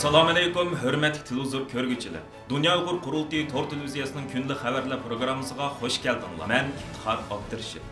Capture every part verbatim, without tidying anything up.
ئەسسالامۇئەلەيكۇم، ھۆرمەتلىك تېلېۋىزور كۆرگۈچىلەر! دۇنيا ئۇيغۇر قۇرۇلتىيى تور تېلېۋىزىيەسىنىڭ كۈندىلىك خەۋەرلەر پروگراممىسىغا خۇش كەلدىڭلار. مەن ئىپتىخار ئابدۇرېشىت.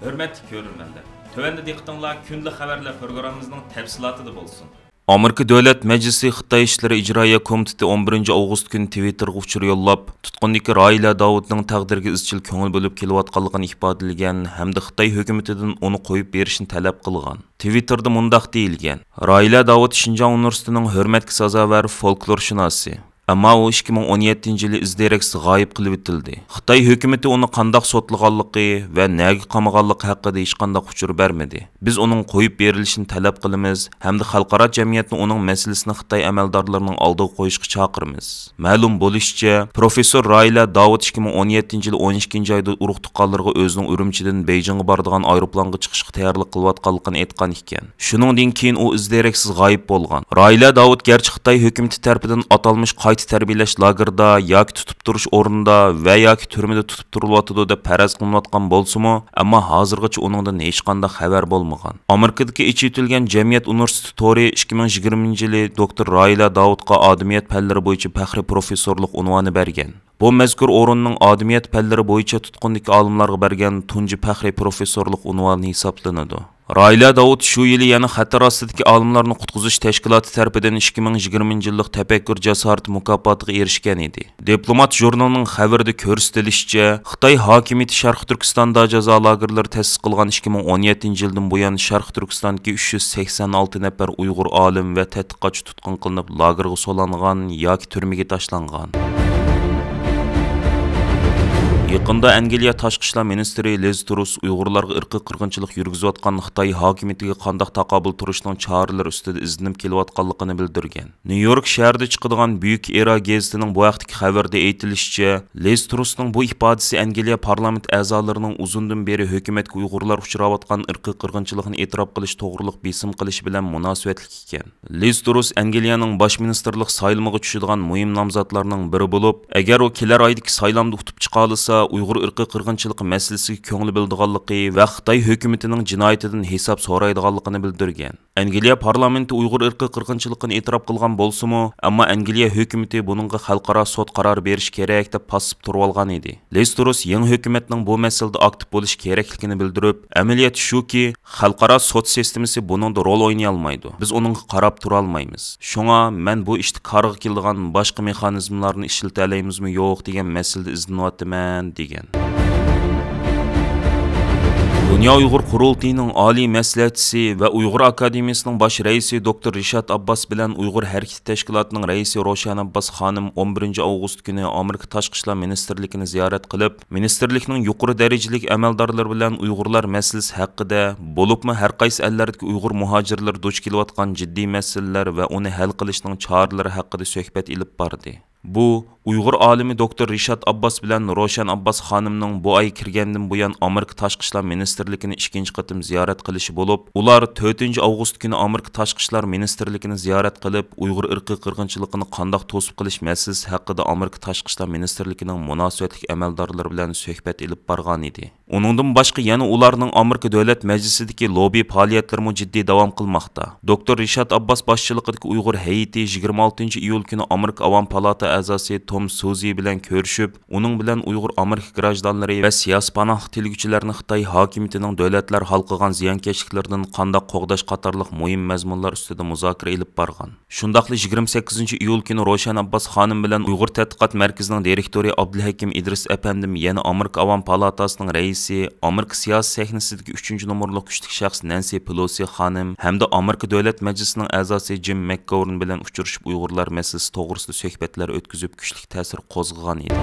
ھۆرمەتلىك كۆرۈرمەنلەر، تۆۋەندە دىققىتىڭلار كۈندىلىك خەۋەرلەر پروگراممىمىزنىڭ تەپسىلاتىدا بولسۇن. ئامېرىكا دۆلەت مەجلىسى خىتاي ئىشلىرى ئىجرائىيە كومىتېتى ئون بىرىنچى ئاۋغۇست كۈنى تىۋىتتېرغا ئۇچۇر يوللاپ، تۇتقۇندىكى راھىلە داۋۇتنىڭ تەقدىرىگە ئىزچىل كۆڭۈل بۆلۈپ كېلىۋاتقانلىقىنى ئىپادىلىگەن ھەمدە خىتاي ھۆكۈمىتىدىن ئۇنى قويۇپ بېرىشنى تەلەپ قىلغان. تىۋىتتېردا مۇنداق دېيىلگەن: راھىلە داۋۇت شىنجاڭ ئۇنىۋېرسىتېتىنىڭ ھۆرمەتكە سازاۋەر فولكلورشۇناسى. ئەمما ئۇ ئىككى مىڭ ئون يەتتىنچى يىلى ئىز دېرەكسىز غايىب قىلىۋېتىلدى. خىتاي ھۆكۈمىتى ئۇنى قانداق سوتلىغانلىقى ۋە نەگە قامىغانلىقى ھەققىدە ھېچقانداق ئۇچۇر بەرمىدى. بىز ئۇنىڭ قويۇپ بېرىلىشىنى تەلەپ قىلىمىز ھەمدە خەلقئارا جەمئىيەتنى ئۇنىڭ مەسىلىسىنى خىتاي ئەمەلدارلىرىنىڭ ئالدىغا قويۇشقا چاقىرىمىز. مەلۇم بولۇشىچە، پروفېسسور راھىلە داۋۇت ئىككى مىڭ ئون يەتتىنچى يىلى ئون ئىككىنچى ئايدا ئۇرۇق-تۇغقانلىرىغا ئۆزىنىڭ ئۈرۈمچىدىن بېيجىڭغا بارىدىغان ئايروپىلانغا چىقىشقا تەييارلىق قىلىۋاتقانلىقىنى ئېيتقان ئىكەن. شۇنىڭدىن كېيىن ئۇ ئىز دېرەكسىز غايىب بولغان. راھىلە داۋۇت گەرچە خىتاي ھۆكۈمىتى تەرىپىدىن ئاتالمىش قايتا تەربىيەلەش لاگېرىدا ياكى تۇتۇپ تۇرۇش ئورنىدا ۋە ياكى تۈرمىدە تۇتۇپ تۇرۇلۇۋاتىدۇ دەپ پەرەز قىلىنىۋاتقان بولسىمۇ، ئەمما ھازىرغىچە ئۇنىڭدىن ھېچقانداق خەۋەر بولمىغان. ئامېرىكىدىكى ئېچىۋېتىلگەن جەمئىيەت ئۇنىۋېرسىتېتى تورى ئىككى مىڭ يىگىرمىنچى يىلى دوكتور راھىلە داۋۇتقا ئادىمىيەت پەنلىرى بويىچە پەخرىي پروفېسسورلۇق ئۇنۋانى بەرگەن. بۇ مەزكۇر ئورۇننىڭ ئادىمىيەت پەنلىرى بويىچە تۇتقۇندىكى ئالىملارغا بەرگەن تۇنجى پەخرىي پروفېسسورلۇق ئۇنۋانى ھېسابلىنىدۇ. راھىلە داۋۇت شۇ يىلى يەنە خەتەر ئاستىدىكى ئالىملارنى قۇتقۇزۇش تەشكىلاتى تەرىپىدىن ئىككى مىڭ يىگىرمىنچى يىللىق تەپەككۇر جاسارىتى مۇكاپاتىغا ئېرىشكەن ئىدى. دىپلومات ژۇرنىلىنىڭ خەۋىرىدە كۆرسىتىلىشىچە، خىتاي ھاكىمىيىتى شەرقىي تۈركىستاندا جازا لاگېرلىرى تەسىس قىلغان ئىككى مىڭ ئون يەتتىنچى يىلدىن بۇيان شەرقىي تۈركىستاندىكى ئۈچ يۈز سەكسەن ئالتە نەپەر ئۇيغۇر ئالىم ۋە تەتقىقاتچى تۇتقۇن قىلىنىپ، لاگېرغا سولانغان ياكى تۈرمىگە تاشلانغان. يېقىندا ئەنگلىيە تاشقى ئىشلار مىنىستىرى لىز تۇرۇس ئۇيغۇرلارغا ئىرقىي قىرغىنچىلىق يۈرگۈزۈۋاتقان خىتاي ھاكىمىيىتىگە قانداق تاقابىل تۇرۇشنىڭ چارىلىرى ئۈستىدە ئىزدىنىپ كېلىۋاتقانلىقىنى بىلدۈرگەن. نيۇ يورك شەھىرىدە چىقىدىغان بۈيۈك ئېرا گېزىتىنىڭ بۇ ھەقتىكى خەۋىرىدە ئېيتىلىشىچە، لىز تۇرۇسنىڭ بۇ ئىپادىسى ئەنگلىيە پارلامېنت ئەزالىرىنىڭ ئۇزۇندىن بېرى ھۆكۈمەتكە ئۇيغۇرلار ئۇچراۋاتقان ئىرقىي قىرغىنچىلىقنى ئېتىراپ قىلىش توغرۇلۇق بېسىم قىلىشى بىلەن مۇناسىۋەتلىك ئىكەن. لىز تۇرۇس ئەنگلىيەنىڭ باش مىنىستىرلىق سايلىمىغا چۈشىدىغان مۇھىم نامزاتلارنىڭ بىرى بولۇپ، ئەگەر ئۇ كېلەر ئايدىكى سايلامدا ئۇتۇپ چىقالىسا، ئۇيغۇر ئىرقىي قىرغىنچىلىقى مەسىلىسىگە كۆڭلى بۆلىدىغانلىقى ۋە خىتاي ھۆكۈمىتىنىڭ جىنايىتىدىن ھېساب سورايدىغانلىقىنى بىلدۈرگەن. ئەنگلىيە پارلامېنتى ئۇيغۇر ئىرقىي قىرغىنچىلىقىنى ئېتىراپ قىلغان بولسىمۇ، ئەمما ئەنگلىيە ھۆكۈمىتى بۇنىڭغا خەلقئارا سوت قارارى بېرىشى كېرەك دەپ پاسسىپ تۇرۇۋالغان ئىدى. لىز تۇرۇس يېڭى ھۆكۈمەتنىڭ بۇ مەسىلىدە ئاكتىپ بولۇشى كېرەكلىكىنى بىلدۈرۈپ، ئەمەلىيەت شۇكى، خەلقئارا سوت سىستېمىسى بۇنىڭدا رول ئوينىيالمايدۇ. بىز ئۇنىڭغا قاراپ تۇرالمايمىز. شۇڭا مەن بۇ ئىشتا كارغا كېلىدىغان باشقا مېخانىزملارنى ئىشلىتەلەيمىزمۇ يوق دېگەن مەسىلىدە ئىزدىنىۋاتىمەن، دېگەن. دۇنيا ئۇيغۇر قۇرۇلتىيىنىڭ ئالىي مەسلىھەتچىسى ۋە ئۇيغۇر ئاكادېمىيىسىنىڭ باش رەئىسى دوكتور رىشات ئابباس بىلەن ئۇيغۇر ھەرىكىتى تەشكىلاتىنىڭ رەئىسى روشەن ئابباس خانىم ئون بىرىنچى ئاۋغۇست كۈنى ئامېرىكا تاشقى ئىشلار مىنىستىرلىكىنى زىيارەت قىلىپ، مىنىستىرلىكنىڭ يۇقىرى دەرىجىلىك ئەمەلدارلىرى بىلەن ئۇيغۇرلار مەسىلىسى ھەققىدە، بولۇپمۇ ھەر قايسى ئەللەردىكى ئۇيغۇر مۇھاجىرلىرى دۇچ كېلىۋاتقان جىددىي مەسىلىلەر ۋە ئۇنى ھەل قىلىشنىڭ چارىلىرى ھەققىدە سۆھبەت ئېلىپ باردى. بۇ، ئۇيغۇر ئالىمى دوكتور رىشات ئابباس بىلەن روشەن ئابباس خانىمنىڭ بۇ ئاي كىرگەندىن بۇيان ئامېرىكا تاشقى ئىشلار مىنىستىرلىكىنى ئىككىنچى قېتىم زىيارەت قىلىشى بولۇپ، ئۇلار تۆتىنچى ئاۋغۇست كۈنى ئامېرىكا تاشقى ئىشلار مىنىستىرلىكىنى زىيارەت قىلىپ، ئۇيغۇر ئىرقىي قىرغىنچىلىقىنى قانداق توسۇپ قېلىش مەسىلىسى ھەققىدە ئامېرىكا تاشقى ئىشلار مىنىستىرلىكىنىڭ مۇناسىۋەتلىك ئەمەلدارلىرى بىلەن سۆھبەت ئېلىپ بارغانىدى. ئۇنىڭدىن باشقا يەنە ئۇلارنىڭ ئامېرىكا دۆلەت مەجلىسىدىكى لوببى پائالىيەتلىرىمۇ جىددىي داۋام قىلماقتا. دوكتور رىشات ئابباس باشچىلىقىدىكى ئۇيغۇر ھەيئىتى يىگىرمە ئالتىنچى ئىيۇل كۈنى ئامېرىكا ئاۋام پالاتا ئەزاسى توم سۇزى بىلەن كۆرۈشۈپ، ئۇنىڭ بىلەن ئۇيغۇر ئامېرىكا گراژدانلىرى ۋە سىياسىي پاناھلىق تىلىگۈچىلەرنى خىتاي ھاكىمىيىتىنىڭ دۆلەتلەرگە ھالقىغان زىيانكەشلىكلىرىدىن قانداق قوغداش قاتارلىق مۇھىم مەزمۇنلار ئۈستىدە مۇزاكىرە ئېلىپ بارغان. شۇنداقلا يىگىرمە سەككىزىنچى ئىيۇل كۈنى روشەن ئابباس خانىم بىلەن ئۇيغۇر تەتقىقات مەركىزىنىڭ دىرېكتورى ئابدۇلھەكىم ئىدرىس ئەپەندىم يەنە ئامېرىكا ئاۋام پالاتاسىنىڭ رەئىسى، ئامېرىكا سىياسىي سەھنىسىدىكى ئۈچىنچى نومۇرلۇق كۈچلۈك شەخس نەنسى پېلوسى خانىم ھەمدە ئامېرىكا دۆلەت مەجلىسىنىڭ ئەزاسى جىم مەكگوۋېرن بىلەن ئۇچرىشىپ، ئۇيغۇرلار مەسىلىسى توغرىسىدا سۆھبەتلەر ئۆتكۈزۈپ، كۈچلۈك تەسىر قوزغىغان ئىدى.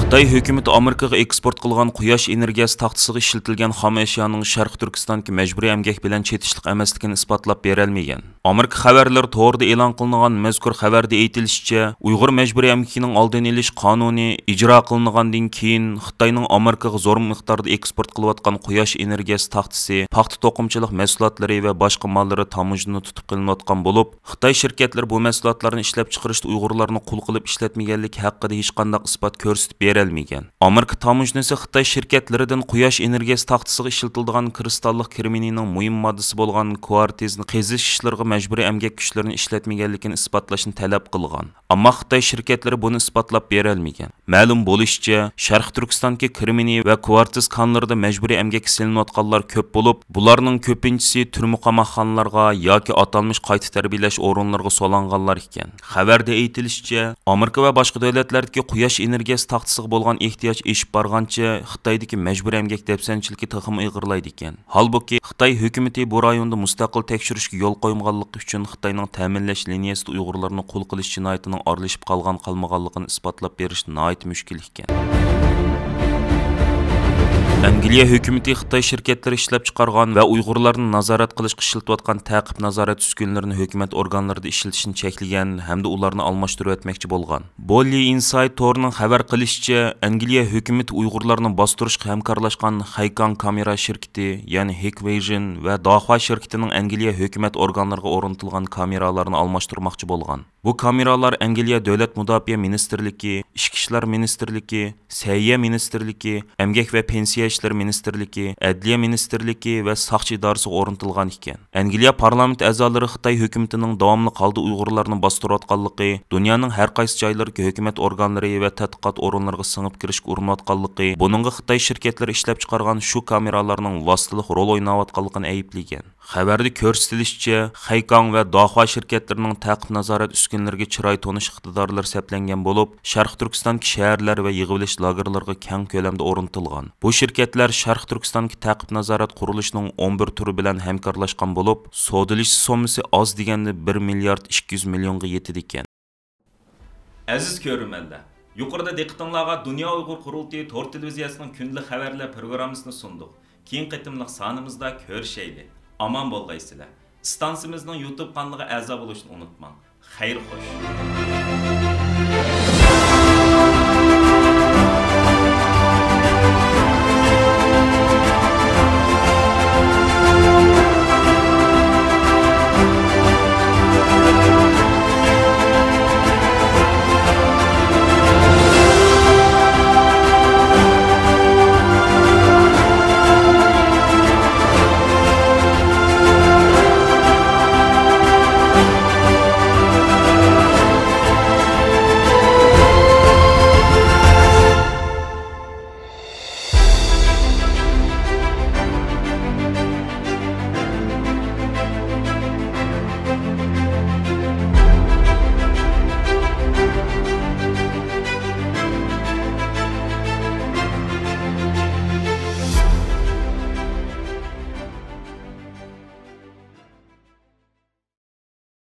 خىتاي ھۆكۈمىتى ئامېرىكىغا ئېكسپورت قىلغان قۇياش ئېنېرگىيەسى تاختىسىغا ئىشلىتىلگەن خام ئەشيانىڭ شەرقىي تۈركىستاندىكى مەجبۇرىي ئەمگەك بىلەن چېتىشلىق ئەمەسلىكىنى ئىسپاتلاپ بېرەلمىگەن. ئامېرىكا خەۋەرلىرى تورىدا ئېلان قىلىنغان مەزكۇر خەۋەردە ئېيتىلىشىچە، ئۇيغۇر مەجبۇرىي ئەمگىكىنىڭ ئالدىنى ئېلىش قانۇنى ئىجرا قىلىنغاندىن كېيىن، خىتاينىڭ ئامېرىكىغا زور مىقداردا ئېكسپورت قىلىۋاتقان قۇياش ئېنېرگىيەسى تاختىسى، پاختا توقۇمىچىلىق مەھسۇلاتلىرى ۋە باشقا ماللىرى تاموژنىدا تۇتۇپ قېلىنىۋاتقان بولۇپ، خىتاي شىركەتلىرى بۇ مەھسۇلاتلارنى ئىشلەپچىقىرىشتا ئۇيغۇرلارنى قۇل قىلىپ ئىشلەتمىگەنلىكى ھەققىدە ھېچقانداق ئىسپات كۆرسىتىپ بېرەلمىگەن. بېرەلمىگەن. ئامېرىكا تاموژنىسى خىتاي شىركەتلىرىدىن قۇياش ئېنېرگىيەسى تاختىسىغا ئىشلىتىلىدىغان كرىستاللىق كرېمنىينىڭ مۇھىم ماددىسى بولغان كۋارتىزنى قېزىش ئىشلىرىغا مەجبۇرىي ئەمگەك كۈچلىرىنى ئىشلەتمىگەنلىكىنى ئىسپاتلاشنى تەلەپ قىلغان. ئەمما خىتاي شىركەتلىرى بۇنى ئىسپاتلاپ بېرەلمىگەن. مەلۇم بولۇشىچە، شەرقىي تۈركىستاندىكى كرېمنىي ۋە كۋارتىز كانلىرىدا مەجبۇرىي ئەمگەككە سېلىنىۋاتقانلار كۆپ بولۇپ، بۇلارنىڭ كۆپىنچىسى تۈرمە قاماقخانىلارغا ياكى ئاتالمىش قايتا تەربىيەلەش ئورۇنلىرىغا سولانغانلار ئىكەن. خەۋەردە ئېيتىلىشىچە، ئامېرىكا ۋە باشقا دۆلەتلەردىكى قۇياش ئېنېرگىيەسى تاختىسىغا بولغان ئېھتىياج ئېشىپ بارغانچە، خىتايدىكى مەجبۇرىي ئەمگەك دەپسەندىچىلىكى تېخىمۇ ئېغىرلايدىكەن. ھالبۇكى، خىتاي ھۆكۈمىتى بۇ رايوندا مۇستەقىل تەكشۈرۈشكە يول قويمىغانلىقى ئۈچۈن خىتاينىڭ تەمىنلەش لىنىيەسىدە ئۇيغۇرلارنى قۇل قىلىش جىنايىتىنىڭ ئارىلىشىپ قالغان-قالمىغانلىقىنى ئىسپاتلاپ بېرىش ناھايىتى مۈشكۈل ئىكەن. ئەنگلىيە ھۆكۈمىتى خىتاي شىركەتلىرى ئىشلەپچىقارغان ۋە ئۇيغۇرلارنى نازارەت قىلىشقا ئىشلىتىۋاتقان تەقىب نازارەت ئۈسكۈنىلىرىنى ھۆكۈمەت ئورگانلىرىدا ئىشلىتىشنى چەكلىگەن ھەمدە ئۇلارنى ئالماشتۇرۇۋەتمەكچى بولغان. بوللى ئىنسايد تورىنىڭ خەۋەر قىلىشىچە، ئەنگلىيە ھۆكۈمىتى ئۇيغۇرلارنى باستۇرۇشقا ھەمكارلاشقان خەيكاڭ كامېرا شىركىتى، يەنى ھىك ۋىژن ۋە داخۇا شىركىتىنىڭ ئەنگلىيە ھۆكۈمەت ئورگانلىرىغا ئورنىتىلغان كامېرالارنى ئالماشتۇرماقچى بولغان. بۇ كامېرالار ئەنگلىيە دۆلەت مۇداپىئە مىنىستىرلىكى، ئىچكى ئىشلار مىنىستىرلىكى، سەھىيە مىنىستىرلىكى، ئەمگەك ۋە پېنسىيە ئىشلىرى مىنىستىرلىكى، ئەدلىيە مىنىستىرلىكى ۋە ساقچى ئىدارىسىغا ئورنىتىلغان ئىكەن. ئەنگلىيە پارلامېنت ئەزالىرى خىتاي ھۆكۈمىتىنىڭ داۋاملىق ھالدا ئۇيغۇرلارنى باستۇرۇۋاتقانلىقى، دۇنيانىڭ ھەر قايسى جايلىرىدىكى ھۆكۈمەت ئورگانلىرى ۋە تەتقىقات ئورۇنلىرىغا سىڭىپ كىرىشكە ئۇرۇنۇۋاتقانلىقى، بۇنىڭغا خىتاي شىركەتلىرى ئىشلەپچىقارغان شۇ كامېرالارنىڭ ۋاسىتىلىق رول ئويناۋاتقانلىقىنى ئەيىبلىگەن. خەۋەردە كۆرسىتىلىشىچە، خەيكاڭ ۋە داخۇا شىركەتلىرىنىڭ تەقىب نازارەت ئۈسكۈنىلىرىگە چىراي تونۇش ئىقتىدارلىرى سەپلەنگەن بولۇپ، شەرقىي تۈركىستاندىكى شەھەرلەر ۋە يىغىۋېلىش لاگېرلىرىغا كەڭ كۆلەمدە ئورنىتىلغان. بۇ شىركەتلەر شەرقىي تۈركىستاندىكى تەقىب نازارەت قۇرۇلۇشىنىڭ ئون بىر تۈرى بىلەن ھەمكارلاشقان بولۇپ، سودىلىشىش سوممىسى ئاز دېگەندە بىر مىليارد ئىككى يۈز مىليونغا يېتىدىكەن. ئەزىز كۆرۈرمەنلەر، يۇقىرىدا دىققىتىڭلارغا دۇنيا ئۇيغۇر قۇرۇلتىيى تور تېلېۋىزىيەسىنىڭ كۈندىلىك خەۋەرلەر پروگراممىسىنى سۇندۇق. كېيىنكى قېتىملىق سانىمىزدا كۆرۈشەيلى. ئامان بولغايسىلەر. ئىستانسىمىزنىڭ يۇتۇب قانىلىغا ئەزا بولۇشنى ئۇنتۇماڭ. خەير خوش.